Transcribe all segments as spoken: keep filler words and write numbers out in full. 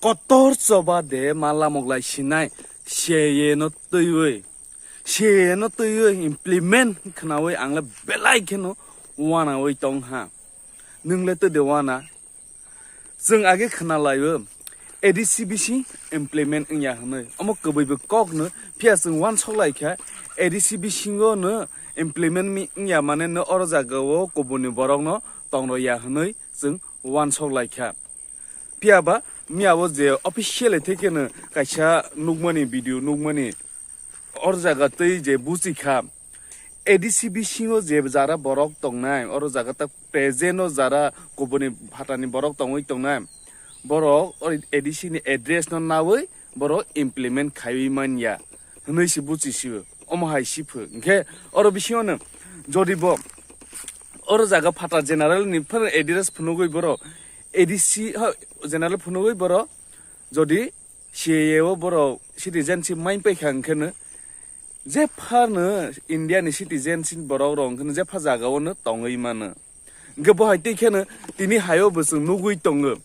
kotor choba de ma lamok lai sinai, C A A no twiwi, C A A no twiwi implement khwnawi ang le belai kheno wanawi tong ha. Nwng le twi de wana? Chwng age khwna lai-o, A D C bising implement wngya hwnwi. Omo kwbwi bo kok no, phiya chwng wansok lai kha, A D C bisingo no implement mi-, wngya mane no oro jaga o kubuni borok no tong rw ya hwnwi chwng wansok lai kha. Phiya ba miya o je officially theke no kaisa nukmani video nukmani oro jaga twi je buchi kha, A D C bisingo je jara borok tongnai, oro jaga ta present o jara kubuni phatani borok tongwi tongnai, borok oro A D C ni address no nawi borok implement khaiwi manya hwnwi se buchi sio. Omo hai si pho. Hinkhe oro bisingo no jodi bo oro jaga phata general ni phano address phunugwi borok A D C ha general phunugwi borok jodi C A A o borok citizenship main paikha, hwnkhe no jephano India ni citizenship borok rok hwnkhe no jepha jaga o no tongwi mano. Hwnkhe bo hai tei kheno tini hai o bo chwng nugwi tongo.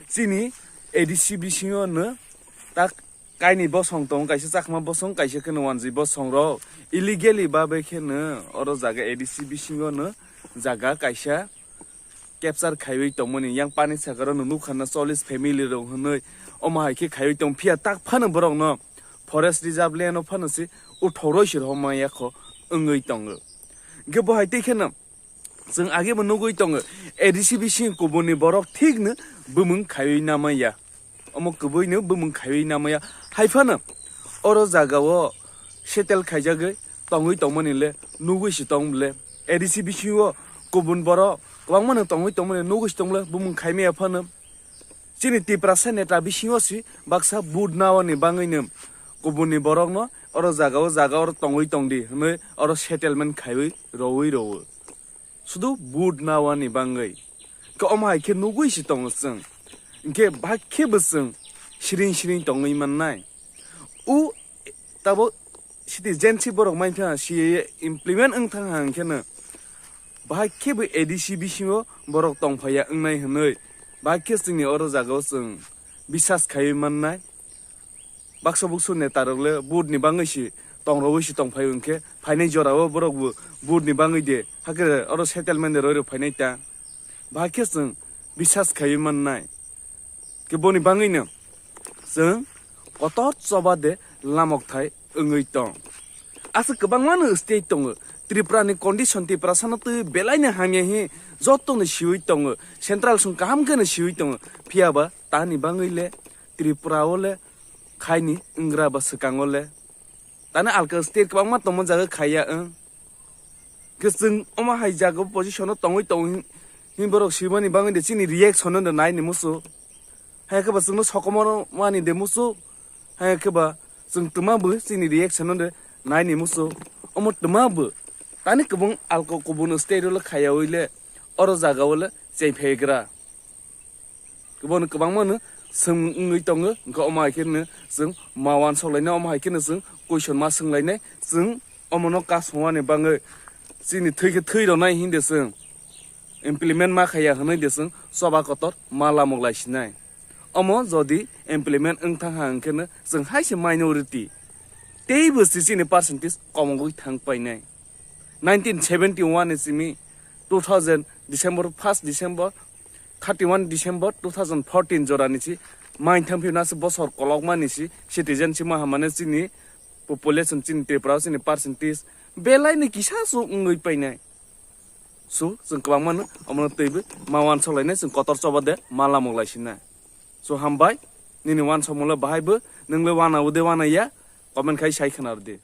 Chini A D C bisingo no tak kaini bosong tongo, kaisa Chakma bosong, kaisa kheno Wanjwi bosong rok illegally babe kheno oro jaga A D C bisingo no jaga kaisa capture khaiwi tongmani, yang pani sakaro no nukha na chollish family rok hwnwi. Omo hai khe khaiwi tong phiya tak phano borok no forest reserve land o phano se uthoroi se rohorma yakho wngwi tongo. Hwnkhe bo hai tei kheno chwng age bo nugwi tongo, A D C bising kubuni borok thik no bumung khaiwi namaya. Omo kwbwi no bumung khaiwi namaya. Hai phano oro jaga o settle khaijagwi tongwi tongmani le nugwi se tong le. A D C bisingo kubun borok kwbangma no tongwi tongmani nugwi se tong le bumung khaimaya phano. Chini Tiprasa neta bisingo si baksa vote nawani bangwi no kubuni borok no oro jaga o jaga oro tongwi tongdi hwnwi oro settlement khaiwi rowi rowo. Sudu vote nawani bangwi. Khe omo hai khe nugwi se tongo chwng. Hinkhe bahai khe bo chwng siring siring tongwi mannai. U tabo citizenship borok mankha C A A implement wng thang ha hinkhe no bahai khe bo A D C bisingo borok tongphaiya wngnai hwnwi bahai khe chwngni oro jaga o chwng bisas khaiwi mannai. Baksa buksu neta rok le vote ni bangwi si tong rogwi si tong phai hwnkhe phainai jora o borok bo vote ni bangwi de hakhe oro settlement de roi rok phainai ta. Bahai khe chwng bisas khaiwi mannai. Khe boni bangwi no chwng kotor choba de lamok thai wngwi tong. Aswk kwbangma no state tongo. Tripura ni condition, Tiprasa no twi belai no hamya hi joto no siwi tongo. Central song kaham khe no siwi tongo. Phiya ba tani bangwi le Tripura o le khaini wnggra ba swkango le. Tani alka state kwbangma tongma jaga khaiya wng. Khe chwng omo hai jaga position o tongwi tong hin borok swimani bangwi de chini reaction no de nai ni musu. Hai khe ba chwngno sokomoro mani de musu. Hai khe ba chwng twma bo chini reaction no de nai ni musu. Omo twma bo tani kwbang alka kubun state o le khaiya wi le oro jaga o le chai phaigra. Bono kwbangma no swng wngwi tongo, hwnkhe omo hai khe no chwng ma uansuk lainai, omo hai khe no chwng question ma swng lainai, chwng omo no kasongmani bangwi chini thwi khe thwi rwnai hindi chwng implement ma khaiya hwnwi de chwng choba kotor ma lamok lai sinai. Omo jodi implement wng thang ha hwnkhe no chwng hai se minority teibo se chini percentage komogwi thang painai. Nineteen seventy one ni simi two thousand December, first December, thirty one December two thousand fourteen jorani si main thang phiyuna se bosor kolokmani si citizen si mahamane chini population chini Tripura chini percentage belai ni kisa su wngwi painai. So chwng kwbangma no omono twiwi ma uansuk lainai chwng kotor choba de ma lamok lai sinai. So hambai nini uansukmung le bahai bo nwng le wana ude wana ya comment khai sai khwna rwdi.